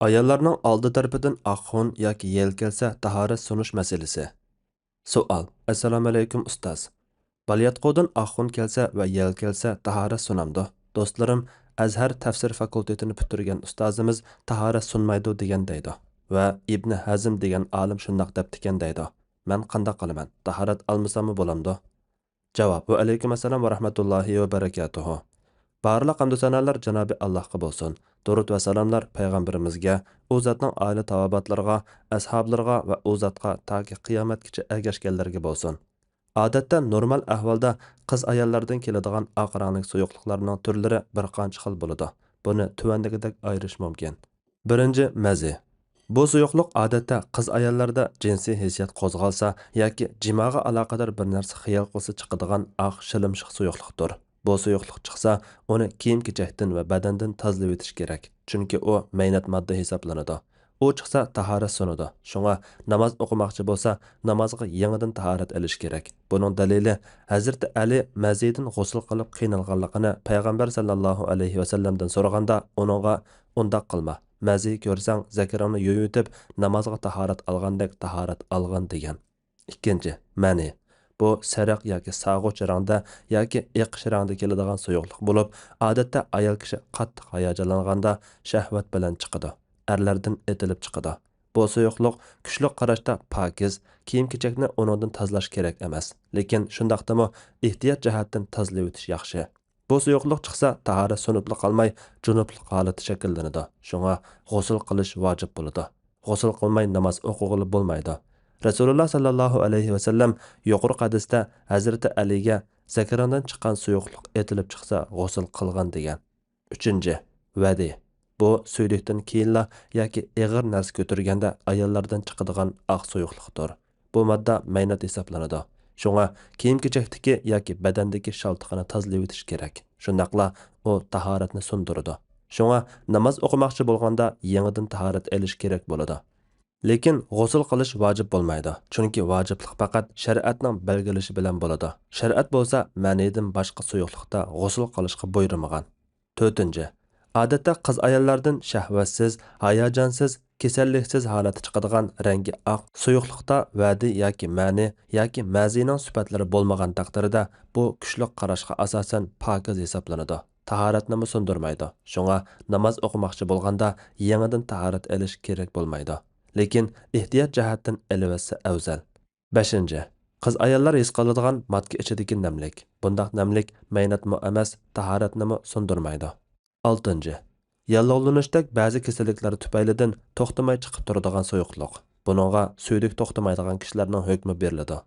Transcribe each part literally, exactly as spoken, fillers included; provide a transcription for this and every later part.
ئاياللارنىڭ ئالدى تەرىپىدىن ئاق خۇن ياكى يەل كەلسە تاھارەت سۇنۇش مەسىلىسى. سوئال. ئەسسالامۇئەلەيكۇم ئۇستاز. بالىياتقۇدىن ئاق خۇن كەلسە ۋە يەل كەلسە تاھارەت سۇنامدۇ؟ دوستلىرىم، ئەزھەر تەپسىر فاكۇلتېتىنى پۈتتۈرگەن ئۇستازىمىز تاھارەت سۇنمايدۇ دېگەن دەيدۇ. ۋە ئىبنى ھەزم دېگەن ئالىم شۇنداق دەپتىكەن دەيدۇ. مەن قانداق قىلىمەن؟ تاھارەت ئالمىساممۇ بولامدۇ؟ جاۋاب. ۋەئەلەيكۇم ئەسسالام ۋەرەھمەتۇللاھى ۋەبەرەكاتۇھۇ. بارلىق ھەمدۇ سانالار جانابى ئاللاھقا بولسۇن. دۇرۇت ۋە سالاملار پەيغەمبىرىمىزگە، ئۇ زاتنىڭ ئائىلە تاۋابىئاتلىرىغا، ئەسھابلىرىغا ۋە ئۇ زاتقا تاكى قىيامەتكىچە ئەگەشكەنلەرگە بولسۇن. ئادەتتە نورمال ئەھۋالدا قىز ئاياللاردىن كېلىدىغان ئاق رەڭلىك سۇيۇقلۇقلارنىڭ تۈرلىرى بىر قانچە خىل بولىدۇ. بۇنى تۆۋەندىكىدەك ئايرىش مۇمكىن. بىرىنچى، مەزى. بۇ سۇيۇقلۇق ئادەتتە قىز ئاياللاردا جىنسىي ھېسسىيات قوزغالسا ياكى جىماغا ئالاقىدار بىر نەرسە خىيال قىلسا چىقىدىغان ئاق شىلىمشىق سۇيۇقلۇقتۇر. بۇ سۇيۇقلۇق چىقسا، ئۇنى كىيىم-كېچەكتىن ۋە بەدەندىن تازىلىۋېتىش كېرەك، چۈنكى ئۇ مەينەت ماددا ھېسابلىنىدۇ. ئۇ چىقسا تاھارەت سۇنىدۇ. شۇڭا ناماز ئوقۇماقچى بولسا، نامازغا يېڭىدىن تاھارەت ئېلىش كېرەك. بۇنىڭ دەلىلى، ھەزرىتى ئەلى مەزىدىن غۇسۇل قىلىپ قىينالغانلىقىنى پەيغەمبەر سەللەللاھۇ ئەلەيھى ۋەسەللەمدىن سورىغاندا، ئۇنىڭغا، ئۇنداق قىلما، مەزى كۆرسەڭ، زەكىرىڭنى يۇيۇۋېتىپ، نامازغا تاھارەت ئالغاندەك تاھارەت ئالغىن، دېگەن. ئىككىنچى، مەنى. بۇ سېرىق ياكى سارغۇچ رەڭدە ياكى ئېقىش رەڭدە كېلىدىغان سۇيۇقلۇق بولۇپ، ئادەتتە ئايال كىشى قاتتىق ھاياجانلانغاندا شەھۋەت بىلەن چىقىدۇ، ئەرلەردىن ئېتىلىپ چىقىدۇ. بۇ سۇيۇقلۇق كۈچلۈك قاراشتا پاكىز، كىيىم-كېچەكنى ئۇنىڭدىن تازىلاش كېرەك ئەمەس، لېكىن شۇنداقتىمۇ ئېھتىيات جەھەتتىن تازىلىۋېتىش ياخشى. بۇ سۇيۇقلۇق چىقسا، تاھارەت سۇنۇپلا قالماي، جۇنۇپلۇق ھالىتى شەكىللىنىدۇ. شۇڭا غۇسۇل قىلىش ۋاجىپ بولىدۇ. غۇسۇل قىلماي ناماز ئوقۇغىلى بولمايدۇ. رەسۇلۇللا سەللەللاھۇ ئەلەيھى ۋەسەللەم يۇقىرىقى ھەدىستە ھەزرىتى ئەلىگە، زەكىرىڭدىن چىققان سۇيۇقلۇق ئېتىلىپ چىقسا، غۇسۇل قىلغىن، دېگەن. ئۈچىنچى، ۋەدى. بۇ سۈيدۈكتىن كېيىنلا ياكى ئېغىر نەرسە كۆتۈرگەندە ئاياللاردىن چىقىدىغان ئاق سۇيۇقلۇقتۇر. بۇ ماددا مەينەت ھېسابلىنىدۇ. شۇڭا كىيىم-كېچەكتىكى ياكى بەدەندىكى شالتىقىنى تازىلىۋېتىش كېرەك. شۇنداقلا ئۇ تاھارەتنى سۇندۇرىدۇ. شۇڭا ناماز ئوقۇماقچى بولغاندا يېڭىدىن تاھارەت ئېلىش كېرەك بولىدۇ. لېكىن غۇسۇل قىلىش ۋاجىپ بولمايدۇ، چۈنكى ۋاجىپلىق پەقەت شەرىئەتنىڭ بەلگىلىشى بىلەن بولىدۇ. شەرىئەت بولسا مەنىدىن باشقا سۇيۇقلۇقتا غۇسۇل قىلىشقا بۇيرۇمىغان. تۆتىنچى، ئادەتتە قىز ئاياللاردىن شەھۋەتسىز، ھاياجانسىز، كېسەللىكسىز ھالەتتە چىقىدىغان رەڭگى ئاق سۇيۇقلۇقتا ۋەدى ياكى مەنى ياكى مەزىنىڭ سۈپەتلىرى بولمىغان تەقدىردە، بۇ كۈچلۈك قاراشقا ئاساسەن پاكىز ھېسابلىنىدۇ. تاھارەتنىمۇ سۇندۇرمايدۇ. شۇڭا ناماز ئوقۇماقچى بولغاندا يېڭىدىن تاھارەت ئېلىش كېرەك بولمايدۇ. لېكىن ئېھتىيات جەھەتتىن ئېلىۋەتسە ئەۋزەل. بەشىنچى، قىز ئاياللار ھېس قىلىدىغان ماتكا ئىچىدىكى نەملىك. بۇنداق نەملىك مەينەتمۇ ئەمەس، تاھارەتنىمۇ سۇندۇرمايدۇ. ئالتىنچى، ياللۇغلىنىشتەك بەزى كېسەللىكلەر تۈپەيلىدىن توختىماي چىقىپ تۇرىدىغان سۇيۇقلۇق. بۇنىڭغا سۈيدۈك توختىمايدىغان كىشىلەرنىڭ ھۆكمى بېرىلىدۇ.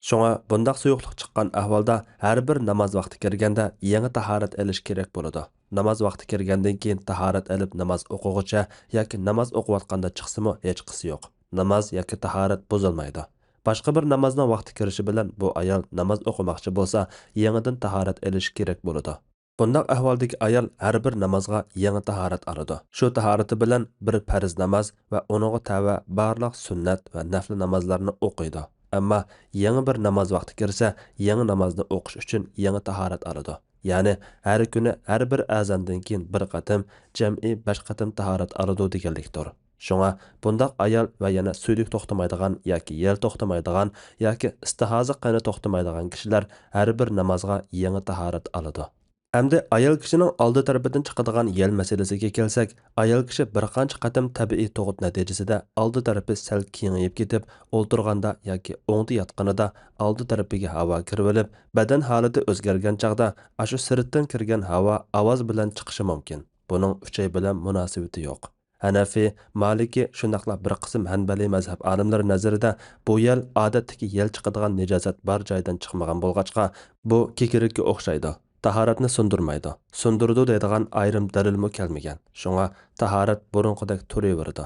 شۇڭا بۇنداق سۇيۇقلۇق چىققان ئەھۋالدا ھەر بىر ناماز ۋاقتى كىرگەندە يېڭى تاھارەت ئېلىش كېرەك بولىدۇ. ناماز ۋاقتى كىرگەندىن كېيىن تاھارەت ئېلىپ ناماز ئوقۇغۇچە ياكى ناماز ئوقۇۋاتقاندا چىقسىمۇ ھېچقىسى يوق. ناماز ياكى تاھارەت بۇزۇلمايدۇ. باشقا بىر نامازنىڭ ۋاقتى كىرىشى بىلەن بۇ ئايال ناماز ئوقۇماقچى بولسا، يېڭىدىن تاھارەت ئېلىشى كېرەك بولىدۇ. بۇنداق ئەھۋالدىكى ئايال ھەر بىر نامازغا يېڭى تاھارەت ئالىدۇ. شۇ تاھارىتى بىلەن بىر پەرز ناماز ۋە ئۇنىڭغا تەۋە بارلىق سۈننەت ۋە نەپلى نامازلارنى ئوقۇيدۇ. ئەمما يېڭى بىر ناماز ۋاقتى كىرسە، يېڭى نامازنى ئوقۇش ئۈچۈن يېڭى تاھارەت ئالىدۇ. يەنى ھەر كۈنى ھەر بىر ئەزاندىن كېيىن بىر قېتىم، جەمئىي بەش قېتىم تاھارەت ئالىدۇ دېگەنلىكتۇر. شۇڭا بۇنداق ئايال ۋە يەنە سۈيدۈك توختىمايدىغان ياكى يەل توختىمايدىغان ياكى ئىستىھازا قېنى توختىمايدىغان كىشىلەر ھەر بىر نامازغا يېڭى تاھارەت ئالىدۇ. ئەمدى ئايال كىشىنىڭ ئالدى تەرىپىدىن چىقىدىغان يەل مەسىلىسىگە كەلسەك، ئايال كىشى بىر قانچە قېتىم تەبىئىي تۇغۇت نەتىجىسىدە ئالدى تەرىپى سەل كېڭىيىپ كېتىپ، ئولتۇرغاندا ياكى ئوڭدا ياتقىنىدا ئالدى تەرىپىگە ھاۋا كىرىۋېلىپ، بەدەن ھالىتى ئۆزگەرگەن چاغدا ئاشۇ سىرتتىن كىرگەن ھاۋا ئاۋاز بىلەن چىقىشى مۇمكىن. بۇنىڭ ئۈچەي بىلەن مۇناسىۋىتى يوق. ھەنەفىي، مالىكىي، شۇنداقلا بىر قىسىم ھەنبەلىي مەزھەپ ئالىملىرى نەزىرىدە بۇ يەل ئادەتتىكى يەل چىقىدىغان نىجاسەت بار جايدىن چىقمىغان بولغاچقا، بۇ كېكىرىككە ئوخشايدۇ، تاھارەتنى سۇندۇرمايدۇ، سۇندۇرىدۇ دەيدىغان ئايرىم دەلىلمۇ كەلمىگەن. شۇڭا تاھارەت بۇرۇنقىدەك تۇرۇۋېرىدۇ.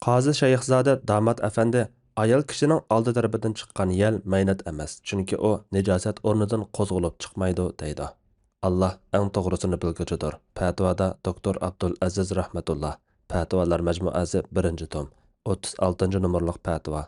قازى شەيخزادە دامات ئەپەندى، ئايال كىشىنىڭ ئالدى تەرىپىدىن چىققان يەل مەينەت ئەمەس، چۈنكى ئۇ نىجاسەت ئورنىدىن قوزغىلىپ چىقمايدۇ، دەيدۇ. ئاللا ئەڭ توغرىسىنى بىلگۈچىدۇر. پەتىۋادا دوكتور ئابدۇل ئەزىز رەھمەتۇللا، پەتىۋالار مەجمۇئەسى، بىرىنچى توم، ئوتتۇز ئالتىنچى نومۇرلۇق پەتىۋا.